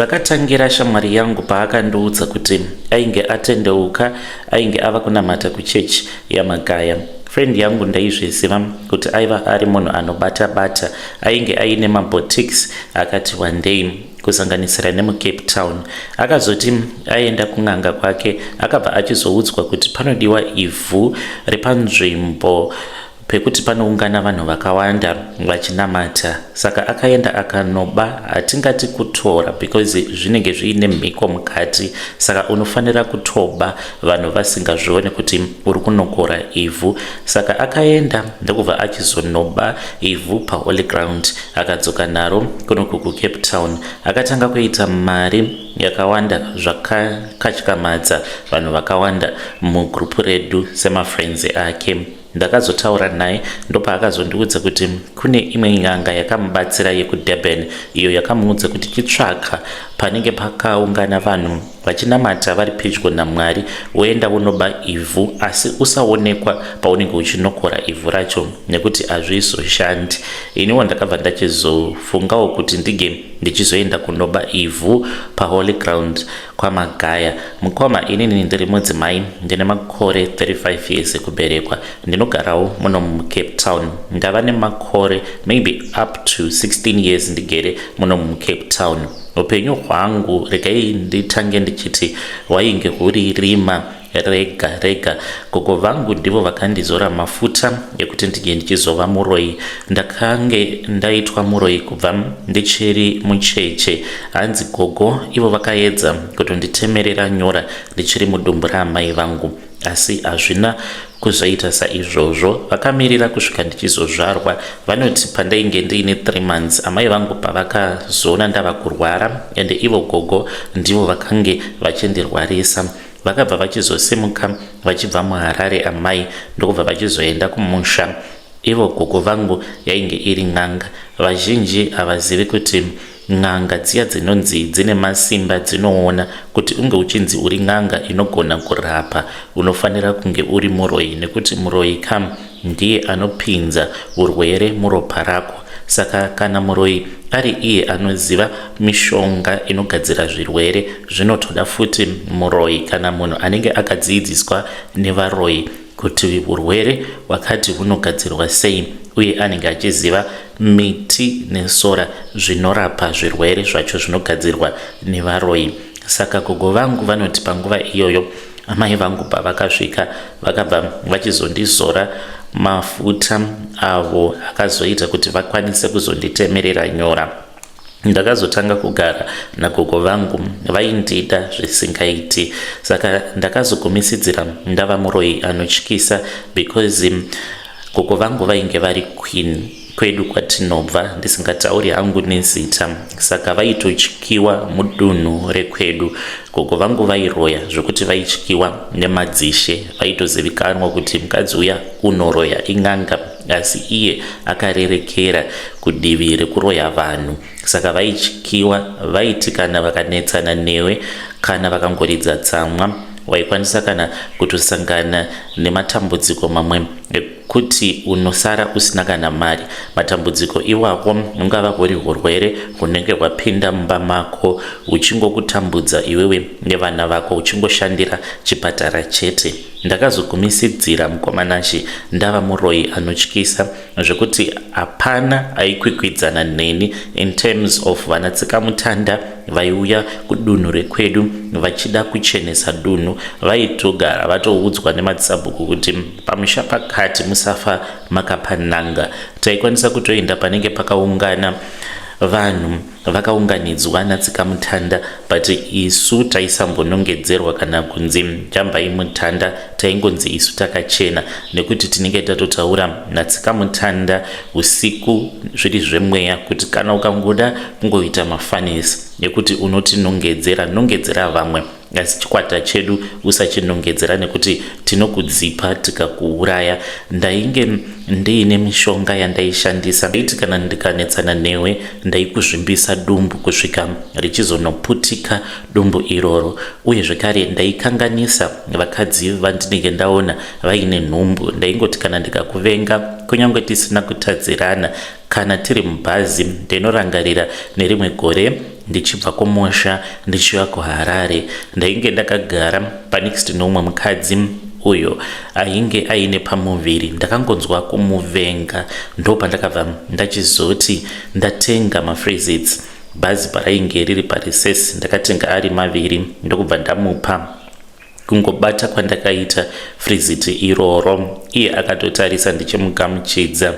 Zvakatangira shamwari yangu paakandiudza kuti ainge atendeuka ainge ava kunamata kuchurch yaMagaya. Friend yangu ndaizviziva kuti aiva ari munhu anobata bata ainge aine maboutiques akati wandei kusanganisira nemuCape Town. Akazoti aenda kun'anga kwake akabva achizoudzwa kuti panodiwa ivhu repanzvimbo pekuti panoungana vanhu vakawanda vachinamata saka akaenda akanoba hatingati kutora because zvinenge zviine mhiko mukati saka unofanira kutoba vanhu vasingazvione kuti uri kunokora ivhu saka akaenda ndokubva achizonoba ivhu paholy ground akadzoka naro kunoku kucape town akatanga kuita mari yakawanda zvakakatyamadza vanhu vakawanda mugrupu redu semafriends ake Ndakazotaura naye ndopaakazondiudza kuti kune imwe n'anga yakamubatsira yekuDurban iyo yakamuudza kuti chitsvaka panenge pakaungana vanhu vachinamata vari pedyo naMwari woenda wonoba ivhu asi usaonekwa paunenge uchinokora ivhu racho nekuti hazvizoshandi. Iniwo ndakabva ndachizofungawo kuti ndige ndichizoenda kunoba ivhu paHoly Ground kwaMagaya. Mukoma inini ndiri mudzimai ndine makore 35 years ekuberekwa. Ndinogarawo muno muCape Town. Ndava nemakore maybe up to 16 years ndigere muno muCape Town. Upenyu hwangu regai nditange ndichiti hwainge huri rima rega rega. Gogo vangu ndivo vakandizora mafuta ekuti ndinge ndichizova muroyi. Ndakange ndaitwa muroyi kubva ndichiri mucheche. Hanzi gogo ivo vakaedza kutonditemerera nyora ndichiri mudumbu raamai vangu asi hazvina kuzoita saizvozvo. Vakamirira kusvika ndichizozvarwa. Vanoti pandainge ndiine 3 months amai vangu pavakazoona ndava kurwara ende ivo gogo ndivo vakange vachindirwarisa. Vakabva vachizosimuka vachibva muHarare amai ndokubva vachizoenda kumusha. Ivo gogo vangu yainge iri n'anga. Vazhinji havazivi kuti n'anga dziya dzinonzi dzine masimba dzinoona. Kuti unge uchinzi uri n'anga inogona kurapa unofanira kunge uri muroyi nekuti muroyi ka ndiye anopinza urwere muropa rako. Saka kana muroyi ari iye anoziva mishonga inogadzira zvirwere zvinotoda futi muroyi kana munhu anenge akadziidziswa nevaroyi kuti urwere hwakati hunogadzirwa sei uye anenge achiziva miti nesora zvinorapa zvirwere zvacho zvinogadzirwa nevaroyi. Saka gogo vangu vanoti panguva iyoyo Amai vangu pavakasvika vakabva vachizondizora mafuta avo akazoita kuti vakwanise kuzonditemerera nyora. Ndakazotanga kugara nagogo vangu vaindida zvisingaiti saka ndakazogumisidzira ndava muroyi anotyisa because gogo vangu vainge vari queen kwedu kwatinobva ndisingatauri hangu nezita saka vaitotyiwa mudunhu rekwedu gogo vangu vairoya zvekuti vaityiwa nemadzishe vaitozivikanwa kuti mukadzi uya unoroya in'anga asi iye akarerekera kudivi rekuroya vanhu saka vaityiwa vaiti kana vakanetsana newe kana vakangoridza tsamwa waikwanisa kana kutosangana nematambudziko mamwe ekuti unosara usina kana mari. Matambudziko iwako hungava huri hurwere hunenge hwapinda mumba mako huchingokutambudza iwewe nevana vako uchingoshandira chipatara chete. Ndakazogumisidzira mukoma Nashy ndava muroyi anotyisa zvekuti hapana aikwikwidzana neni in terms of vana tsikamutanda vaiuya kudunhu rekwedu vachida kuchenesa dunhu vaitogara vatoudzwa nemadzisabhuku kuti pamusha pakati musafa makapananga taikwanisa kutoenda panenge pakaungana vanhu vakaunganidzwa natsikamutanda but isu taisambonongedzerwa kana kunzi jambai mutanda taingonzi isu takachena nekuti tinenge tatotaura natsikamutanda usiku zviri zvemweya kuti kana ukangoda kungoita mafanisi ekuti unotinongedzera nongedzera vamwe asi chikwata chedu usachinongedzera nekuti tinokudzipa tikakuuraya. Ndainge ndiine mishonga yandaishandisa ndaiti kana ndikanetsana newe ndaikuzvimbisa dumbu kusvika richizonoputika dumbu iroro uye zvekare ndaikanganisa vakadzi vandinenge ndaona vaine nhumbu ndaingoti kana ndikakuvenga kunyange tisina kutadzirana kana tiri mubhazi ndinorangarira nerimwe gore. ndichibva kumusha ndichiuya kuHarare. Ndainge ndakagara panext neumwe mukadzi uyo ainge aine pamuviri. Ndakangonzwa kumuvenga ndopandakabva ndachizoti ndatenga mafreezits. Bhazi parainge riri parecess ndakatenga ari maviri ndokubva ndamupa. Kungobata kwandakaita friziti iroro iye akatotarisa ndichimugamuchidza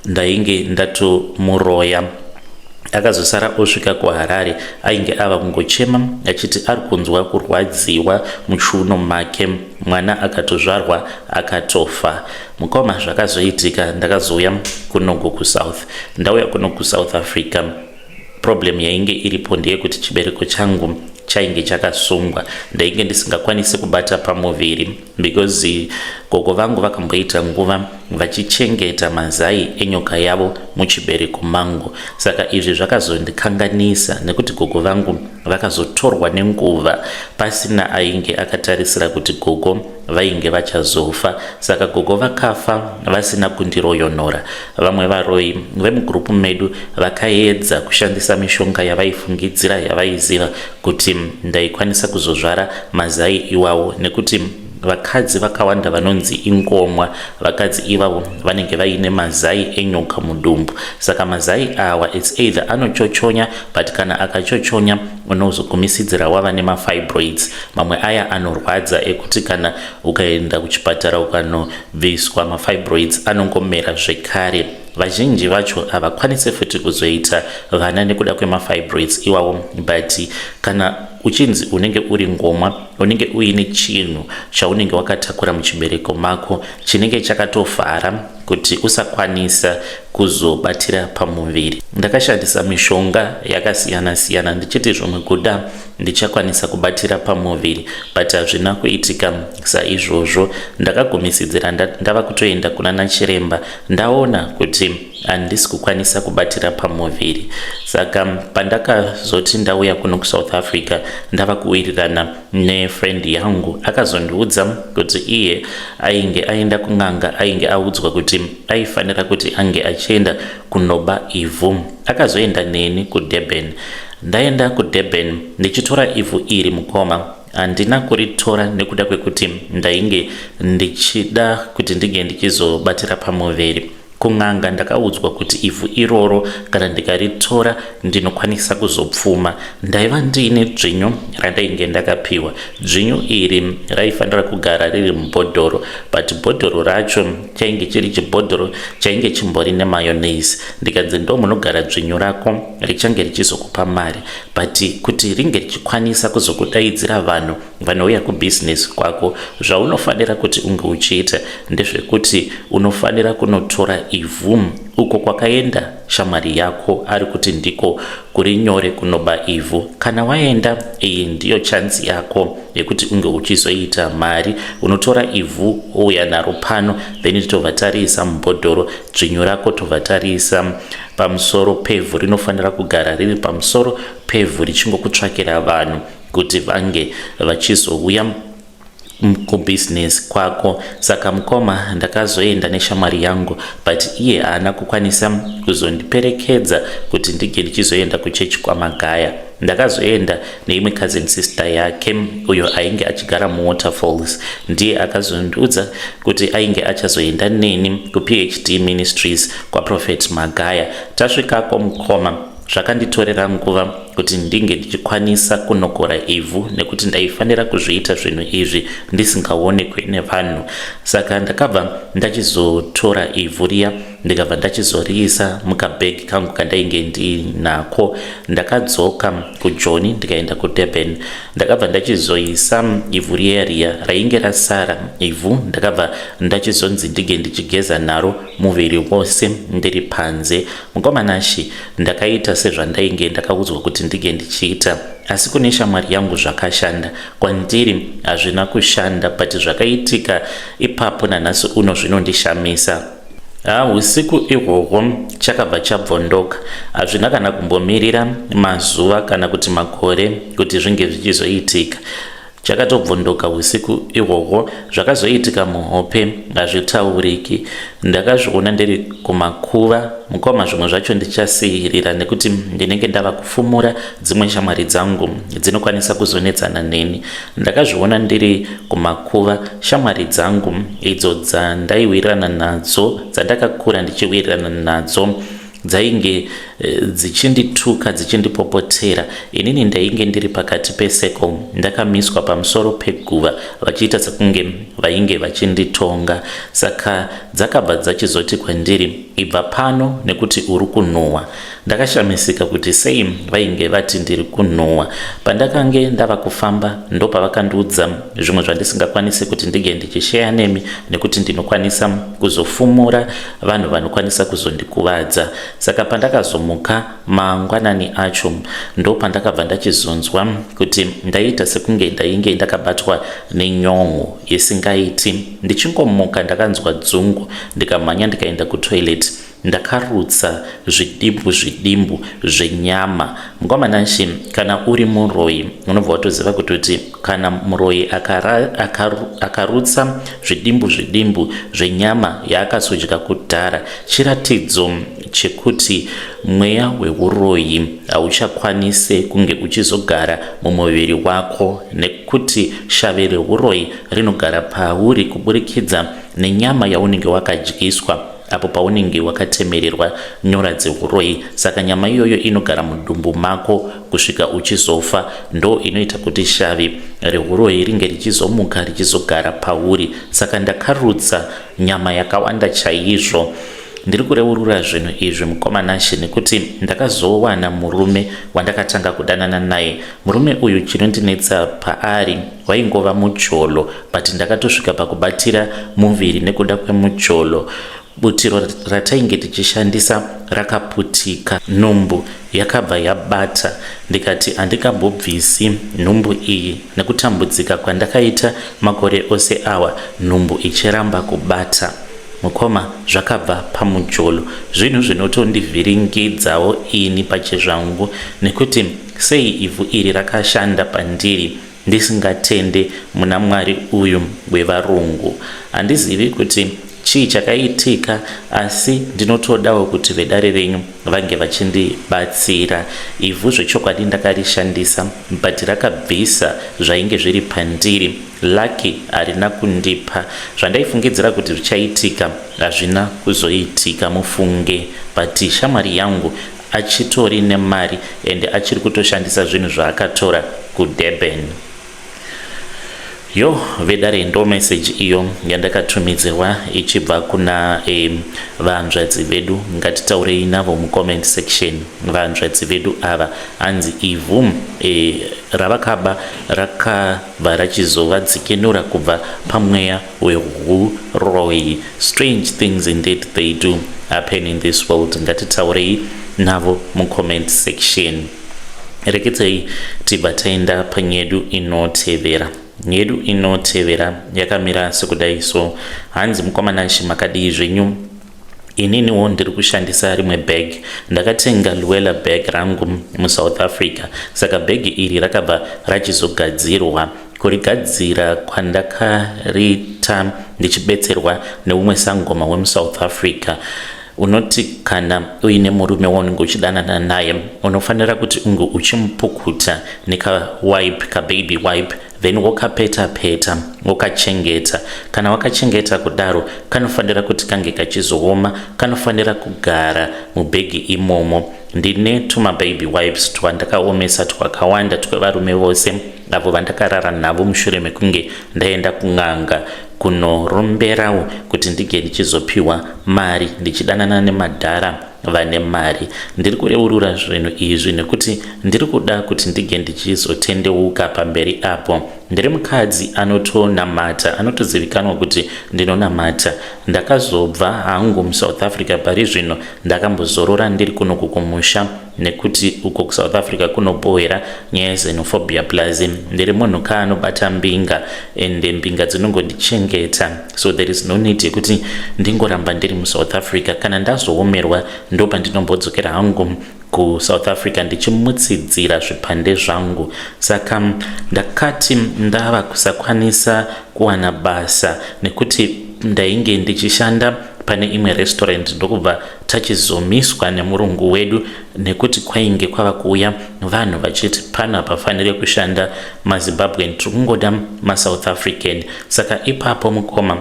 ndainge ndatomuroya. Akazosara osvika kuHarare ainge ava kungochema achiti ari kunzwa kurwadziwa muchiuno make. Mwana akatozvarwa akatofa. Mukoma zvakazoitika ndakazouya kunoku kuSouth. Ndauya kuno kuSouth Africa problem yainge iripo ndeyekuti chibereko changu chainge chakasungwa. Ndainge ndisingakwanisi kubata pamuviri because gogo vangu vakamboita nguva vachichengeta mazai enyoka yavo muchibereko mangu. Saka izvi zvakazondikanganisa nekuti gogo vangu vakazotorwa nenguva pasina ainge akatarisira kuti gogo vainge vachazofa. Saka gogo vakafa vasina kundiroyonora. Vamwe varoyi vemugroup medu vakaedza kushandisa mishonga yavaifungidzira yavaiziva kuti ndaikwanisa kuzozvara mazai iwawo nekuti vakadzi vakawanda vanonzi ingomwa vakadzi ivavo vanenge vaine mazai enyoka mudumbu. Saka mazai awa it's either anochochonya but kana akachochonya unozogumisidzira wava nemafibroids. Mamwe aya anorwadza ekuti kana ukaenda kuchipatara ukanobviswa mafibroids anongomera zvekare. Vazhinji vacho havakwanise futi kuzoita vana nekuda kwemafibroids iwawo, but kana uchinzi unenge uri ngomwa unenge uine chinhu chaunenge wakatakura muchibereko mako chinenge chakatovhara kuti usakwanisa kuzobatira pamuviri. Ndakashandisa mishonga yakasiyana siyana ndichiti zvimwe kuda ndichakwanisa kubatira pamuviri but hazvina kuitika saizvozvo. Ndakagumisidzira ndava kutoenda kuna nachiremba ndaona kuti handisi kukwanisa kubatira pamuviri. Saka pandakazoti ndauya kuno kuSouth Africa ndava kuwirirana nefriend yangu, akazondiudza kuti iye ainge aenda kun'anga ainge audzwa kuti aifanira kuti ange achienda kunoba ivhu. Akazoenda neni kuDurban. Ndaenda kuDurban ndichitora ivhu iri mukoma, handina kuritora nekuda kwekuti ndainge ndichida kuti ndinge ndichizobatira pamuviri. Kun'anga ndakaudzwa kuti ivhu iroro kana ndikaritora ndinokwanisa kuzopfuma. Ndaiva ndiine dzvinyu randainge ndakapiwa. Dzvinyu iri raifanira kugara riri mubhodhoro but bhodhoro racho chainge chiri chibhodhoro chainge chimbori nemayonnaise. Ndikanzi ndomunogara dzvinyu rako richange richizokupa mari but kuti ringe richikwanisa kuzokudaidzira vanhu vanouya kubusiness kwako, zvaunofanira kuti unge uchiita ndezvekuti unofanira kunotora ivhu uko kwakaenda shamwari yako ari kuti ndiko kuri nyore kunoba ivhu. Kana waenda, iyi ndiyo chance yako yekuti unge uchizoita mari. Unotora ivhu wouya naro pano, then tobva tariisa mubhodhoro, dzvinyu rako tobva tariisa pamusoro pevhu. Rinofanira kugara riri pamusoro pevhu richingokutsvakira vanhu kuti vange vachizouya kubusiness kwako. Saka mukoma ndakazoenda neshamwari yangu but iye haana kukwanisa kuzondiperekedza kuti ndinge ndichizoenda kuchechi kwaMagaya. Ndakazoenda neimwe cousin sister yake uyo ainge achigara muWaterfalls. Ndiye akazondiudza kuti ainge achazoenda neni kuPHD Ministries kwaProphet Magaya. Tasvikako mukoma, zvakanditorera nguva kuti ndinge ndichikwanisa kunokora ivhu nekuti ndaifanira kuzviita zvinhu izvi ndisingaonekwe nevanhu. Saka ndakabva ndachizotora ivhu riya ndikabva ndachizoriisa mukabhegi kangu kandainge ndinako. Ndakadzoka kuJoni ndikaenda kuDurban. Ndakabva ndachizoisa ivhu riya riya rainge rasara ivhu, ndakabva ndachizonzi ndinge ndichigeza naro muviri wose ndiri panze. Mukoma Nashy, ndakaita sezvandainge ndakaudzwa kuti ndinge ndichiita, asi kune shamwari yangu zvakashanda, kwandiri hazvina kushanda, but zvakaitika ipapo nanhasi uno zvinondishamisa. Haa husiku ihwohwo chakabva chabvondoka. Hazvina kana kumbomirira mazuva kana kuti makore kuti zvinge zvichizoitika. Chakatobvondoka husiku ihwohwo. Zvakazoitika muhope hazvitauriki. Ndakazviona ndiri kumakuva. Mukoma zvimwe zvacho ndichasiirira nekuti ndinenge ndava kufumura dzimwe shamwari dzangu dzinokwanisa kuzonetsana neni. Ndakazviona ndiri kumakuva. Shamwari dzangu idzo dzandaiwirirana nadzo, dzandakakura ndichiwirirana nadzo, dzainge eh, dzichindituka dzichindipopotera inini ndainge ndiri pakati peseko ndakamiswa pamusoro peguva vachiita sekunge vainge vachinditonga saka dzakabva dzachizoti kwandiri ibva pano nekuti uri kunhuhwa Ndakashamisika kuti sei vainge vati ndiri kunhuhwa. Pandakange ndava kufamba ndopavakandiudza zvimwe zvandisingakwanise kuti ndinge ndichisheya nemi nekuti ndinokwanisa kuzofumura vanhu vanokwanisa kuzondikuvadza. Saka pandakazomuka mangwanani acho ndopandakabva ndachizonzwa kuti ndaiita sekunge ndainge ndakabatwa nenyon'o isingaiti. Ndichingomuka ndakanzwa dzungu ndikamhanya ndikaenda kutoilet. Ndakarutsa zvidimbu zvidimbu zvenyama. Mukoma Nashy kana uri muroyi unobva watoziva kutoti kana muroyi akarutsa zvidimbu zvidimbu zvenyama yaakasodya kudhara chiratidzo chekuti mweya weuroyi hauchakwanise kunge uchizogara mumuviri wako nekuti shavi reuroyi rinogara pauri kuburikidza nenyama yaunenge wakadyiswa apo paunenge wakatemererwa nyora dzehuroyi saka nyama iyoyo inogara mudumbu mako kusvika uchizofa ndo inoita kuti shavi rehuroyi ringe richizomuka richizogara pauri saka ndakarutsa nyama yakawanda chaizvo ndiri kureurura zvinhu izvi mukoma Nashe nekuti ndakazowana murume wandakatanga kudanana naye murume uyu chinondinetsa paari Waingova mujolo but ndakatosvika pakubatira muviri nekuda kwemujolo. Butiro ratainge tichishandisa rakaputika. Nhumbu yakabva yabata ndikati handingambobvisi nhumbu iyi nekutambudzika kwandakaita makore ose awa nhumbu ichiramba kubata. Mukoma zvakabva pamujolo. Zvinhu zvinotondivhiringidzawo ini pachezvangu nekuti sei ivhu iri rakashanda pandiri Ndisingatende muna Mwari uyu wevarungu. Handizivi kuti chii chakaitika asi ndinotodawo kuti vedare renyu vange vachindibatsira. Ivhu zvechokwadi ndakarishandisa but rakabvisa zvainge zviri pandiri. Lucky harina kundipa zvandaifungidzira kuti zvichaitika hazvina kuzoitika mufunge but shamwari yangu achitori nemari ende achiri kutoshandisa zvinhu zvaakatora kuDurban. Yoh vedare ndo message iyo yandakatumidzirwa ichibva kuna eh, vahanzvadzi vedu ngatitaurei navo mucomment section vahanzvadzi vedu ava hanzi ivhu eh, ravakaba rakabva rachizovadzikinura kubva pamweya wehuroyi Strange things indeed they do happen in this world. Ngatitaurei navo mucomment section. Rekedzai tibva taenda panyedu inotevera. Nyedu inotevera yakamira sekudai so hanzi mukoma Nashe makadii zvenyu ininiwo ndiri kushandisa rimwe bag ndakatenga luella bag rangu musouth africa saka bhegi iri rakabva rachizogadzirwa Kurigadzira kwandakariita ndichibetserwa neumwe sangoma wemuSouth Africa. Unoti kana uine murume waunenge uchidanana naye unofanira kuti unge uchimupukuta nekawipe kababy wipe then wokapeta peta wokachengeta. Kana wakachengeta kudaro kanofanira kuti kange kachizooma, kanofanira kugara mubhegi imomo. Ndine tumababy wipes twandakaomesa twakawanda twevarume vose avo vandakarara navo mushure mekunge ndaenda kun'anga kunoromberawo kuti ndinge ndichizopiwa mari ndichidanana nemadhara vane mari. Ndiri kureurura zvinhu izvi nekuti ndiri kuda kuti ndinge ndichizotendeuka pamberi apo. Ndiri mukadzi anotonamata, anotozivikanwa kuti ndinonamata. Ndakazobva hangu muSouth Africa pari zvino ndakambozorora ndiri kunoku kumusha nekuti uko kusouth africa kunobhohwera nyaya yexenophobia plus ndiri munhu ka anobata mbinga ende mbinga dzinongondichengeta so there is no need yekuti ndingoramba ndiri musouth africa kana ndazoomerwa ndopandinombodzokera hangu. kuSouth Africa ndichimutsidzira zvipande zvangu. Saka ndakati ndava kusakwanisa kuwana basa nekuti ndainge ndichishanda pane imwe restaurant, ndokubva tachizomiswa nemurungu wedu nekuti kwainge kwava kuuya vanhu vachiti pano hapafaniri kushanda maZimbabwean, tiri kungoda maSouth African. Saka ipapo, mukoma,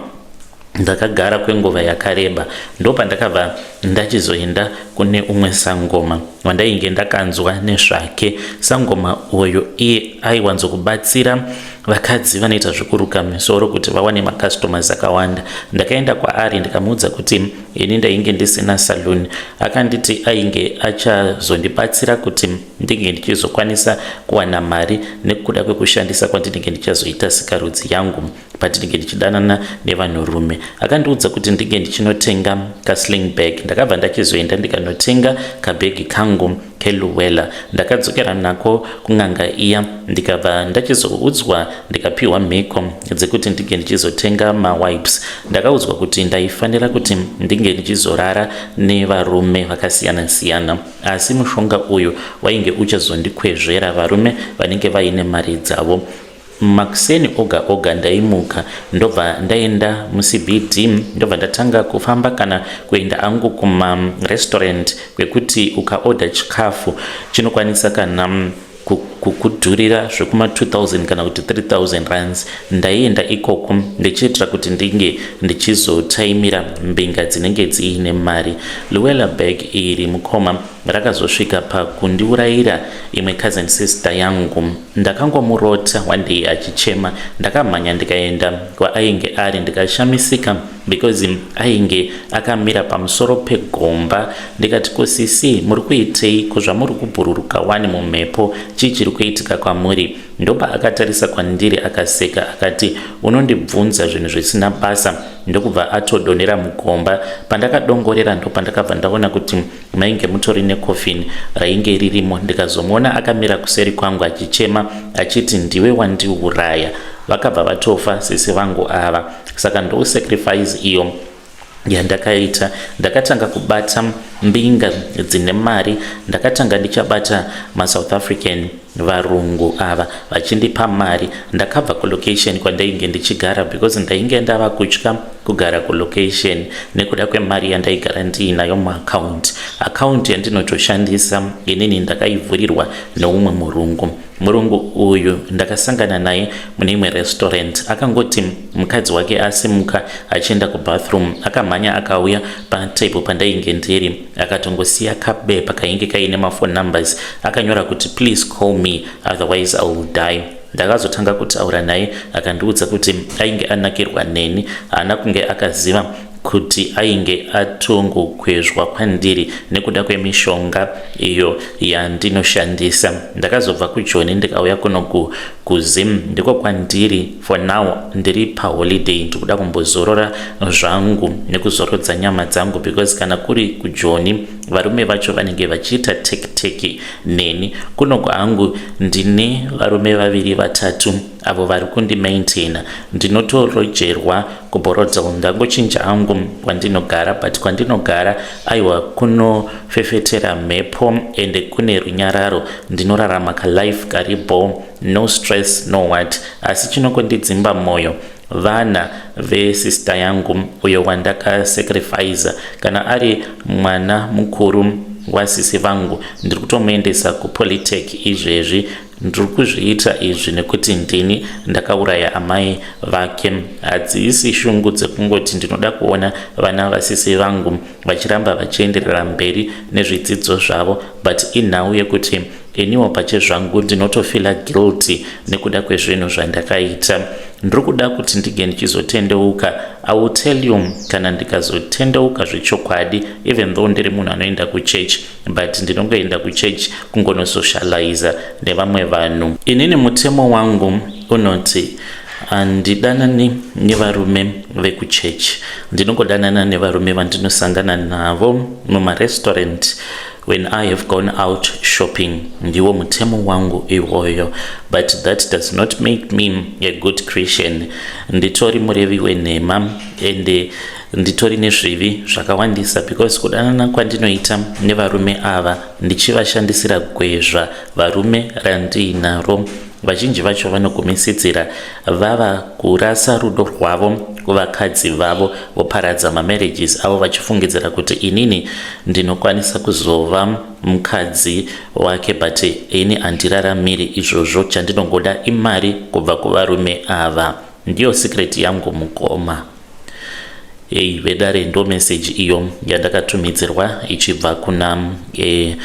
ndakagara kwenguva yakareba. Ndopandakabva ndachizoenda kune umwe sangoma wandainge ndakanzwa nezvake. Sangoma uyu iye aiwanzokubatsira vakadzi vanoita zvekuruka misoro kuti vawane macustomers akawanda. Ndakaenda kwaari, ndikamuudza kuti ini ndainge ndisina saloon. Akanditi ainge achazondibatsira kuti ndinge ndichizokwanisa kuwana mari nekuda kwekushandisa kwandinenge ndichazoita sikarudzi yangu pandinenge ndichidanana nevanhurume. Akandiudza kuti ndinge ndichinotenga kasling bag. Ndakabva ndachizoenda ndikanotenga kabhegi kangu keLuwela. Ndakadzokera nako kun'anga iya, ndikabva ndachizoudzwa, ndikapiwa mhiko dzekuti ndinge ndichizotenga mawipes. Ndakaudzwa kuti ndaifanira kuti ndinge ndichizorara nevarume vakasiyana-siyana, asi mushonga uyu wainge uchazondikwezvera varume vanenge vaine mari dzavo. Makuseni oga oga ndaimuka, ndobva ndaenda muCBD, ndobva ndatanga kufamba kana kuenda angu kumarestaurant kwekuti ukaodha chikafu chinokwanisa kana kukudhurira zvekuma 2000 kana kuti 3000 rands. Ndaienda ikoko ndichiitira kuti ndinge ndichizotaimira mbinga dzinenge dziine mari. Luella bag iri, mukoma, rakazosvika pakundiurayira imwe cousin sister yangu. Ndakangomurota one day achichema. Ndakamhanya ndikaenda kwaainge ari, ndikashamisika because ainge akamira pamusoro pegomba. Ndikati, "Kusisi, muri kuitei? Kuzvamuri kubhururuka wani mumhepo, chii chiri kuitika kwamuri?" Ndopa akatarisa kwandiri, akaseka, akati, "Unondibvunza zvinhu zvisina basa." Ndokubva atodonhera mugomba. Pandakadongorera, ndopandakabva ndaona kuti mainge mutori necoffin rainge ririmo. Ndikazomuona akamira kuseri kwangu achichema achiti, "Ndiwe wandiuraya." Vakabva vatofa sisi vangu ava. Saka ndo sacrifice iyo yandakaita. Ndakatanga kubata mbinga dzine mari. Ndakatanga ndichabata maSouth African, varungu ava vachindipa mari. Ndakabva kulocation kwandainge ndichigara because ndainge ndava kutya kugara kulocation nekuda kwemari yandaigara ndiinayo muaccount. Account yandinotoshandisa inini ndakaivhurirwa neumwe murungu. Murungu uyu ndakasangana naye mune imwe restaurant. Akangoti mukadzi wake asimuka achienda kubathroom, akamhanya akauya patable pandainge ndiri, akatongosiya kabepa kainge kaine maphone numbers, akanyora kuti, "Please call me, otherwise I will die." Ndakazotanga kutaura naye, akandiudza kuti ainge anakirwa neni. Haana kunge akaziva kuti ainge atongokwezvwa kwandiri nekuda kwemishonga iyo yandinoshandisa. Ndakazobva kuJoni, ndikauya kuno kuZim, ndiko kwandiri for now. Ndiri paholiday, ndikuda kumbozorora zvangu nekuzorodza nyama dzangu because kana kuri kuJoni varume vacho vanenge vachiita tekiteki neni. Kuno kwangu ndine varume vaviri vatatu avo vari kundimaintaina. Ndinotorojerwa kuBorrowdale. Ndangochinja hangu kwandinogara, but kwandinogara, aiwa, kunofefetera mhepo ende kune runyararo. Ndinorarama kalife karibo, no stress, no what. Asi chinokondidzimba mwoyo vana vesister yangu uyo wandakasacrifica. Kana ari mwana mukuru wasisi vangu, ndiri kutomuendesa kupolytech izvezvi. Ndiri kuzviita izvi nekuti ndini ndakauraya amai vake. Hadziisi shungu dzekungoti ndinoda kuona vana vasisi vangu vachiramba vachienderera mberi nezvidzidzo zvavo, but inhau yekuti iniwo pachezvangu ndinotofeela guilty nekuda kwezvinhu zvandakaita. Ndiri kuda kuti ndinge ndichizotendeuka. I will tell you kana ndikazotendeuka zvechokwadi. Even though ndiri munhu anoenda kuchurch, but ndinongoenda kuchurch kungonosocializa nevamwe vanhu. Inini mutemo wangu unoti handidanani nevarume vekuchechi. Ndinongodanana nevarume vandinosangana navo mumarestaurant when I have gone out shopping. Ndiwo mutemo wangu iwoyo, but that does not make me a good Christian. Nditori murevi wenhema ende. Nditori nezvivi zvakawandisa because kudanana kwandinoita nevarume ava ndichivashandisira gwezva varume randiinaro. Vazhinji vacho vanogumisidzira vava kurasa rudo rwavo kuvakadzi vavo voparadza mamarriages avo vachifungidzira kuti inini ndinokwanisa kuzova mukadzi wake but ini handiraramiri izvozvo chandinongoda imari kubva kuvarume ava. Ndiyo secret yangu mukoma. Hey vedare ndo message iyo yandakatumidzirwa ichibva kuna eh,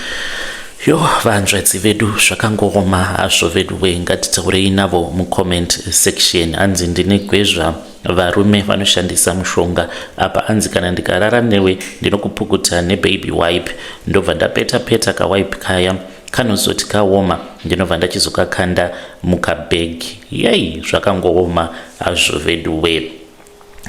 yo vanzvadzi vedu zvakangooma hazvo veduwe ngatitaurei navo mucomment section hanzi ndine gwezva varume vanoshandisa mushonga apa hanzi kana ndikarara newe ndinokupukuta nebaby wipe ndobva ndapeta peta kawipe kaya kanozoti kaoma ndinobva ndachizokakanda mukabhegi yei zvakangooma hazvo veduwe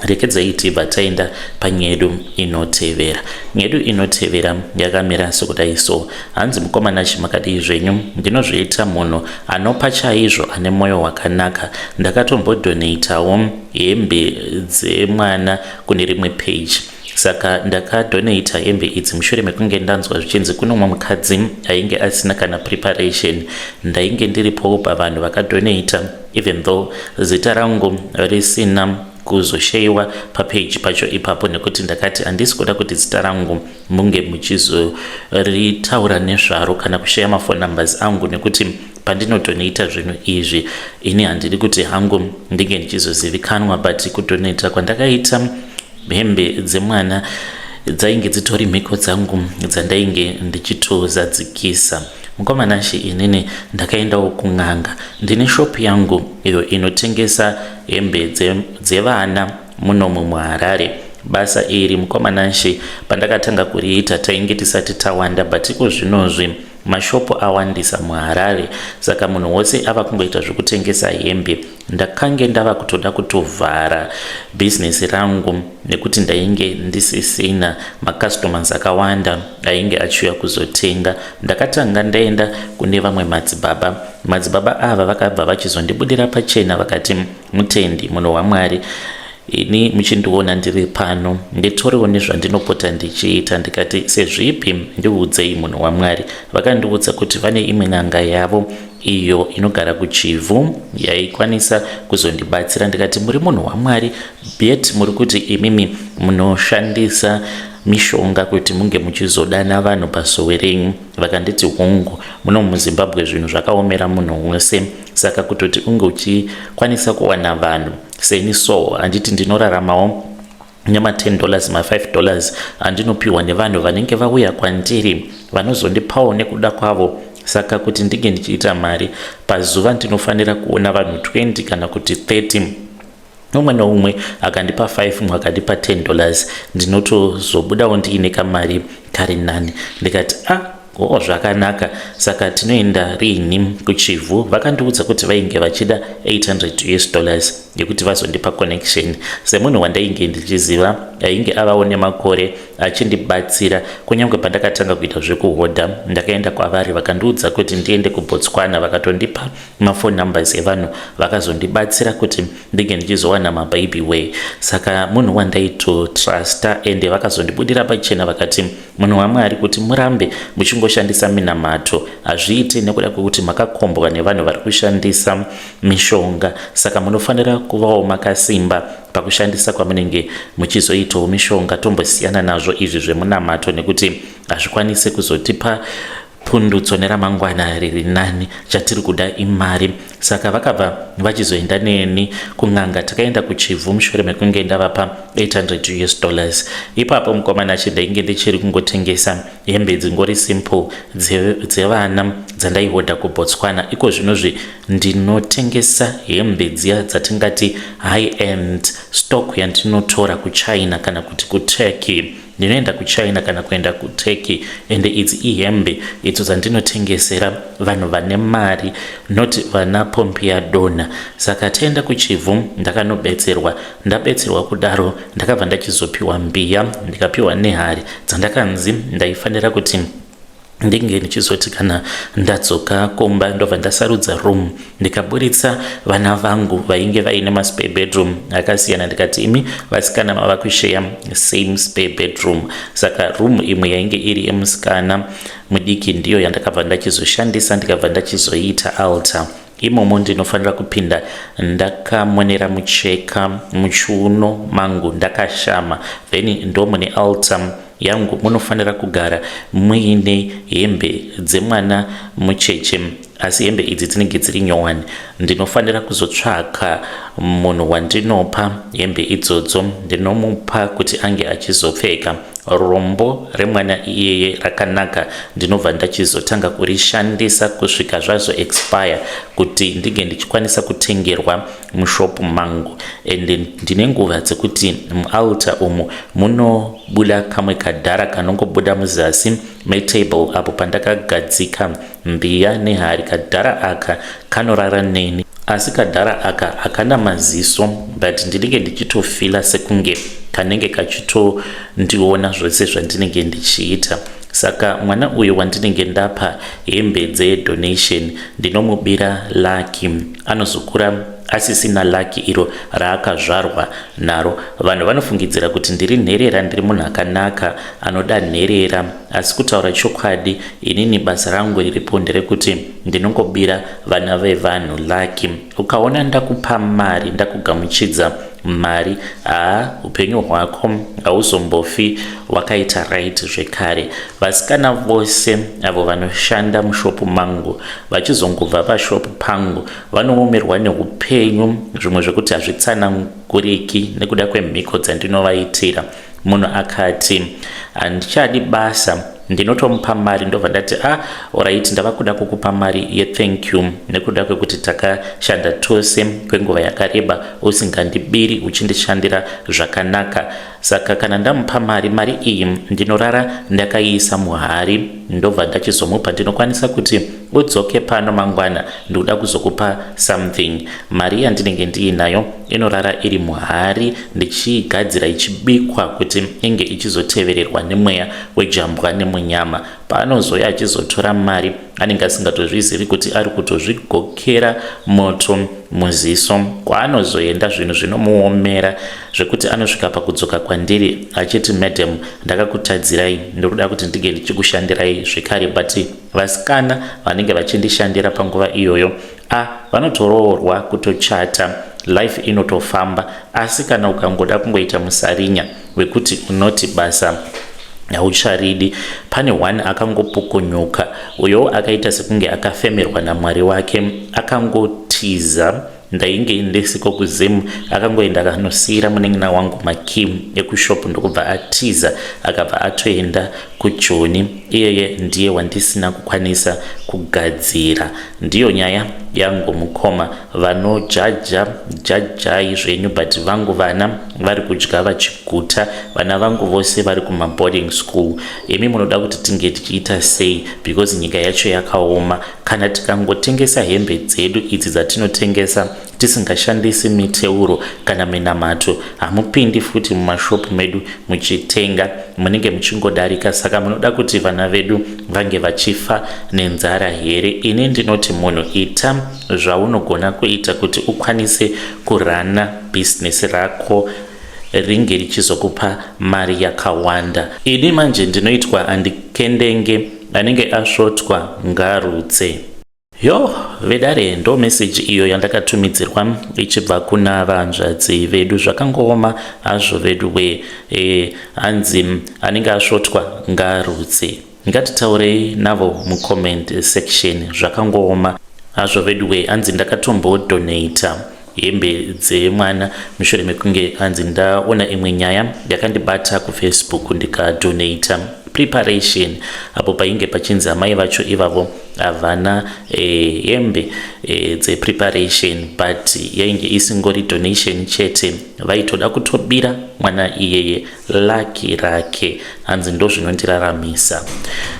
Rekedzai tibva taenda panyedu inotevera. Nyedu inotevera yakamira sokudai so. Hanzi mukoma Nashe makadii zvenyu? Ndinozviita munhu anopa chaizvo ane moyo wakanaka. Ndakatombodonatawo hembe dzemwana kune rimwe page. Saka ndakadonata hembe idzi mushure mekunge ndanzwa zvichinzi kune umwe mukadzi ainge asina kana preparation. Ndainge ndiripowo pavanhu vakadonata even though zita rangu risina kuzosheiwa papage pacho ipapo nekuti ndakati handisi kuda kuti zita rangu munge muchizoritaura nezvaro kana kusheya maphone numbers angu nekuti pandinodonata zvinhu izvi ini handidi kuti hangu ndinge ndichizozivikanwa but kudonata kwandakaita Hembe dzemwana dzainge dzitori mhiko dzangu dzandainge ndichitozadzikisa. Mukoma Nashe inini ndakaendawo kun'anga. Ndine shop yangu iyo inotengesa hembe dzevana munomu muHarare. Basa iri mukoma Nashe pandakatanga kuriita tainge tisati tawanda but iko zvinozvi Mashopu awandisa muHarare saka munhu wose ava kungoita zvekutengesa hembe. Ndakange ndava kutoda kutovhara business rangu nekuti ndainge ndisisina macustomers akawanda ainge achiuya kuzotenga. Ndakatanga ndaenda kune vamwe madzibaba. Madzibaba ava vakabva vachizondibudira pachena vakati mutendi munhu waMwari Ini muchindiona ndiri pano nditoriwo nezvandinopota ndichiita ndikati sezvipi ndiudzei munhu waMwari. Vakandiudza kuti vane imwe n'anga yavo iyo inogara kuChivhu yaikwanisa kuzondibatsira ndikati muri munhu waMwari yet muri kuti imimi munoshandisa mishonga kuti munge muchizodana vanhu pasowe renyu vakanditi hongu muno muZimbabwe zvinhu zvakaomera munhu wese saka kutoti unge uchikwanisa kuwana vanhu Seni so handiti ndinoraramawo nema 10 dollars ma 5 dollars andinopiwa nevanhu vanenge vauya kwandiri vanozondipawo nekuda kwavo saka kuti ndinge ndichiita mari pazuva ndinofanira kuona vanhu 20 kana kuti 30 umwe neumwe akandipa 5 umwe akandipa 10 dollars ndinotozobudawo ndiine kamari kari nani ndikati a ah, Hoo zvakanaka saka tinoenda riini kuChivhu? Vakandiudza kuti vainge vachida 800 us dollars yekuti vazondipa connection. Semunhu wandainge ndichiziva ainge avawo nemakore achindibatsira kunyange pandakatanga kuita zvekuhodha ndakaenda kwavari vakandiudza kuti ndiende kuBotswana vakatondipa maphone numbers evanhu vakazondibatsira kuti ndinge ndichizowana mababy way saka munhu wandaitotrusta ende vakazondibudira pachena vakati Munhu waMwari kuti murambe muchingoshandisa minamato hazviite nekuda kwekuti makakombwa nevanhu vari kushandisa mishonga saka munofanira kuvawo makasimba pakushandisa kwamunenge muchizoitawo mishonga tombosiyana nazvo izvi zvemunamato nekuti hazvikwanise kuzotipa pundutso neramangwana riri nani chatiri kuda imari saka vakabva vachizoenda neni kun'anga takaenda kuchivhu mushure mekunge ndavapa 800 us dollars ipapo mukomana achi ndainge ndichiri kungotengesa hembe dzingori simple dzevana dzandaihodha kubotswana iko zvinozvi ndinotengesa hembe dziya dzatingati high end stock yandinotora kuchina kana kuti kuturkey Ndinoenda kuChina kana kuenda kuTurkey ende idzi ihembe idzo dzandinotengesera vanhu vane mari not vana Pompia Dona. Saka taenda kuChivhu ndakanobetserwa. Ndabetserwa kudaro ndakabva ndachizopiwa mbiya ndikapiwa nehari dzandakanzi ndaifanira kuti. Ndinge ndichizoti kana ndadzoka kumba ndobva ndasarudza room, ndikaburitsa vana vangu vainge vaine maspare bedroom akasiyana, ndikati imi vasikana mava kusheya same spare bedroom. Saka room imwe yainge iri yemusikana mudiki ndiyo yandakabva ndachizoshandisa, ndikabva ndachizoita altar. Imomo ndinofanira kupinda ndakamonera mucheka muchiuno mangu ndakashama, then ndomune altar yangu munofanira kugara muine hembe dzemwana mucheche, asi hembe idzi dzinenge dziri nyowani. Ndinofanira kuzotsvaka munhu wandinopa hembe idzodzo, ndinomupa kuti ange achizopfeka. Rombo remwana iyeye rakanaka, ndinobva ndachizotanga kurishandisa kusvika zvazo expire kuti ndinge ndichikwanisa kutengerwa mushop mangu. And ndine nguva dzekuti mualtar umu munobuda kamwe kadhara kanongobuda muzasi metable apo pandakagadzika mbiya nehari. Kadhara aka kanorara neni, asi kadhara aka hakana maziso, but ndinenge ndichitofila sekunge kanenge kachitondiona zvose zvandinenge ndichiita. Saka mwana uyu wandinenge ndapa hembe dzedonation ndinomubira lucky, anozokura asisina lucky iro raakazvarwa naro. Vanhu vanofungidzira kuti ndiri nherera, ndiri munhu akanaka anoda nherera, asi kutaura chokwadi inini basa rangu riripo nderekuti ndinongobira vana vevanhu lucky. Ukaona ndakupa mari, ndakugamuchidza mari, haa, upenyu hwako hauzombofi wakaita right zvekare. Vasikana vose avo vanoshanda mushopu mangu vachizongobva pashopu pangu vanoomerwa neupenyu, zvimwe zvekuti hazvitsananguriki nekuda kwemhiko dzandinovaitira. Munhu akati handichadi basa, ndinotomupa mari, ndobva ndati, "Ah, alright, ndava kuda kukupa mari yethank you nekuda kwekuti takashanda tose kwenguva yakareba usingandibiri, uchindishandira zvakanaka." Saka kana ndamupa mari, mari iyi ndinorara ndakaiisa muhari, ndobva ndachizomupa. Ndinokwanisa kuti udzoke pano mangwana, ndikuda kuzokupa something. Mari yandinenge ndiinayo inorara iri muhari, ndichiigadzira ichibikwa kuti inge ichizotevererwa nemweya wejambwa nemunyama. Paanozoya achizotora mari anenge asingatozvizivi kuti ari kutozvigokera moto muziso. Kwaanozoenda zvinhu zvinomuomera zvekuti anosvika pakudzoka kwandiri achiti, "Madam, ndakakutadzirai, ndinoda kuti ndinge ndichikushandirai zvekare." But vasikana vanenge vachindishandira panguva iyoyo a vanotoroorwa, kutochata, life inotofamba. Asi kana ukangoda kungoita musarinya wekuti unoti basa haucharidi, pane one akangopukunyuka, uyowo akaita sekunge akafemerwa namwari wake, akangotiza. Ndainge ndisiko kuZim, akangoenda akanosiyira munin'ina wangu makey ekushop, ndokubva atiza, akabva atoenda kuJoni. Iyeye ndiye wandisina kukwanisa kugadzira. Ndiyo nyaya yangu mukoma. Vanojaja jajai zvenyu, but vangu vana vari kudya vachiguta, vana vangu vose vari kumaboarding school. Imi munoda kuti tinge tichiita sei? Because nyika yacho yakaoma. Kana tikangotengesa hembe dzedu idzi dzatinotengesa tisingashandisi miteuro kana minamato, hamupindi futi mumashopu medu muchitenga, munenge muchingodarika. Saka munoda kuti vana vedu vange vachifa nenzara here? Ini ndinoti munhu ita zvaunogona kuita kuti ukwanise kurana bhizinesi rako ringe richizokupa mari yakawanda. Ini manje ndinoitwa andikendenge, anenge asvotwa ngarutse. Yo vedare, ndo meseji iyo yandakatumidzirwa ichibva kuna vanzvadzi vedu. Zvakangooma hazvo vedu we. Hanzi anenge asvotwa ngarutse. Ngatitaurei navo mucomment section. Zvakangooma hazvo vedu we. Hanzi ndakatombodonata hembe dzemwana mushure mekunge hanzi ndaona imwe nyaya yakandibata kuFacebook, ndikadonata preparation apo painge pachinzi amai vacho ivavo havana hembe dzepreparation, but yainge isingori donation chete, vaitoda kutobira mwana iyeye lucky rake. Hanzi ndo zvinondiraramisa.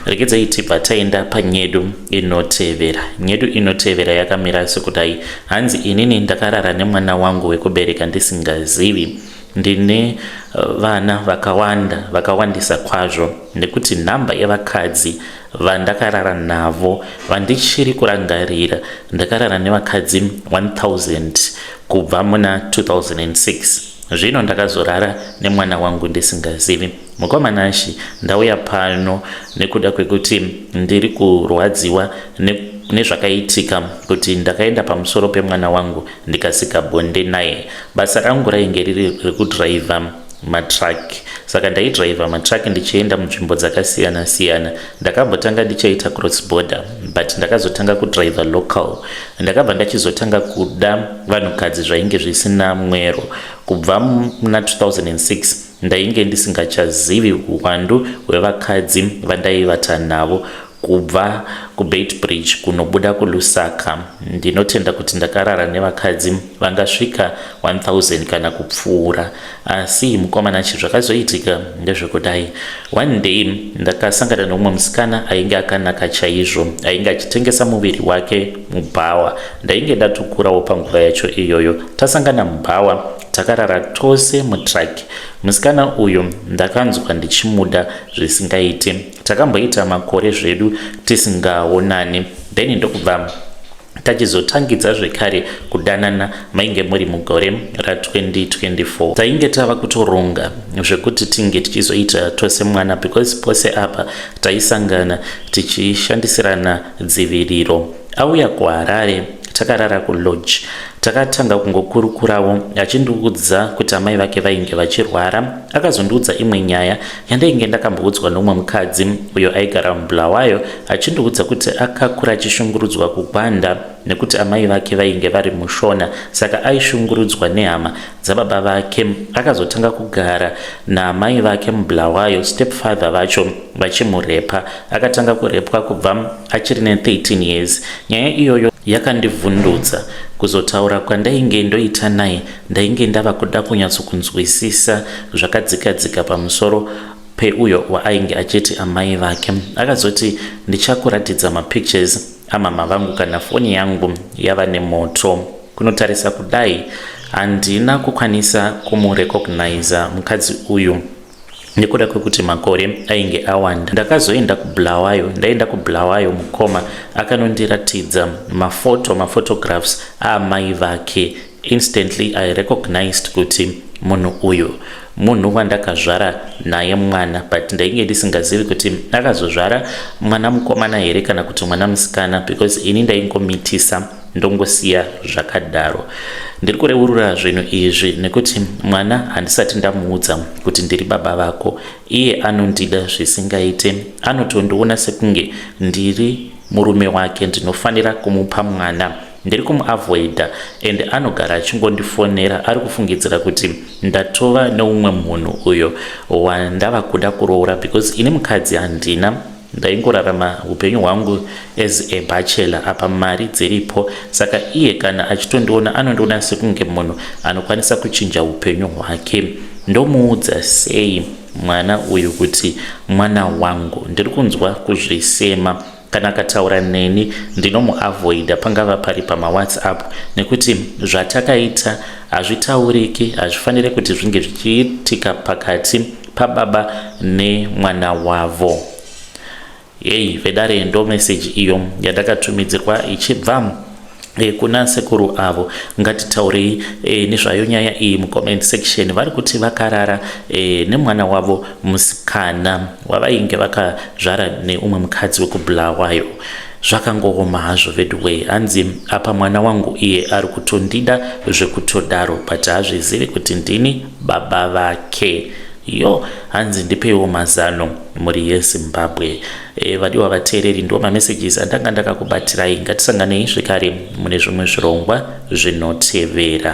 Regedzai tibva taenda panyedu inotevera. Nyedu inotevera yakamira sekudai. Hanzi inini ndakarara nemwana wangu wekubereka ndisingazivi. Ndine vana vakawanda, vakawandisa kwazvo, nekuti nhamba yevakadzi vandakarara navo vandichiri kurangarira, ndakarara nevakadzi 1000 kubva muna 2006. Zvino ndakazorara nemwana wangu ndisingazivi. Mukoma Nashi, ndauya pano nekuda kwekuti ndiri kurwadziwa nezvakaitika kuti ndakaenda pamusoro pemwana wangu ndikasika bonde naye. Basa rangu rainge riri rekudhiraivha matruck, saka ndaidhiraivha matruck ndichienda munzvimbo dzakasiyana siyana. Ndakambotanga ndichaita cross border, but ndakazotanga kudhiraivha local. Ndakabva ndachizotanga kuda vanhukadzi zvainge zvisina mwero. Kubva muna 2006 ndainge ndisingachazivi uwandu hwevakadzi vandaivata navo. Kubva kuBeitbridge kunobuda kuLusaka, ndinotenda kuti ndakarara nevakadzi vangasvika 1000 kana kupfuura. Asi mukoma Nashi, zvakazoitika ndezvekudai: one day ndakasangana neumwe musikana ainge akanaka chaizvo, ainge achitengesa muviri wake mubhawa. Ndainge ndatokurawo panguva yacho iyoyo. Tasangana mubhawa, takarara tose mutruck. Musikana uyu ndakanzwa ndichimuda zvisingaiti. Takamboita makore zvedu tisingaonani, then ndokubva tachizotangidza zvekare kudanana. Mainge muri mugore ra2024. Tainge tava kutoronga zvekuti tinge tichizoita tose mwana, because pose apa taisangana tichishandisirana dziviriro. Auya kuHarare, takarara kulodge. Takatanga kungokurukurawo, achindiudza kuti amai vake vainge vachirwara. Akazondiudza imwe nyaya yandainge ndakamboudzwa nomumwe mukadzi uyo aigara muBulawayo, achindiudza kuti akakura achishungurudzwa kuGwanda nekuti amai vake vainge vari muShona, saka aishungurudzwa nehama dzababa vake. Akazotanga kugara naamai vake muBulawayo, stepfather vacho vachimurepa. Akatanga kurepwa kubva achiri ne13 years. Nyaya iyoyo yakandivhundutsa. Kuzotaura kwandainge ndoita naye, ndainge ndava kuda kunyatsokunzwisisa zvakadzikadzika pamusoro peuyo waainge achiti amai vake. Akazoti, "Ndichakuratidza mapictures amama vangu kana foni yangu yava nemoto." Kunotarisa kudai, handina kukwanisa kumurecogniza mukadzi uyu nekuda kwekuti makore ainge awanda. Ndakazoenda kuBulawayo. Ndaenda kuBulawayo, mukoma akanondiratidza mafoto, maphotographs aamai vake. Instantly I recognized kuti munhu uyu munhu wandakazvara naye mwana, but ndainge ndisingazivi kuti akazozvara mwana mukomana here kana kuti mwana musikana, because ini ndaingomitisa ndongosiya zvakadaro. Ndiri kureurura zvinhu izvi nekuti mwana handisati ndamuudza kuti ndiri baba vako. Iye anondida zvisingaite, anotondiona sekunge ndiri murume wake, ndinofanira kumupa mwana. Ndiri kumuavoida and anogara achingondifonera. Ari kufungidzira kuti ndatova neumwe munhu uyo wandava kuda kuroora, because ini mukadzi handina. Ndaingorarama upenyu hwangu as a bachelor, apa mari dziripo. Saka iye kana achitondiona, anondiona sekunge munhu anokwanisa kuchinja upenyu hwake. Ndomuudza sei mwana uyu kuti mwana wangu? Ndiri kunzwa kuzvisema. Kana akataura neni, ndinomuavoida, pangava pari pamaWhatsApp, nekuti zvatakaita hazvitauriki, hazvifaniri kuti zvinge zvichiitika pakati pababa nemwana wavo. Hei vedare, ndo meseji iyo yandakatumidzirwa ichibva kuna sekuru avo. Ngatitaurei nezvayo nyaya iyi mucomment section. Vari kuti vakarara nemwana wavo musikana wavainge vakazvara neumwe mukadzi wekuBulawayo. Zvakangooma hazvo vedway. Hanzi apa mwana wangu iye ari kutondida zvekutodaro, but haazvizivi kuti ndini baba vake. Yo, hanzi ndipeiwo mazano, mhuri yeZimbabwe. Vadiwa vateereri, ndo mamessages andanga ndakakubatirai. Ngatisanganei zvekare mune zvimwe zvirongwa zvinotevera.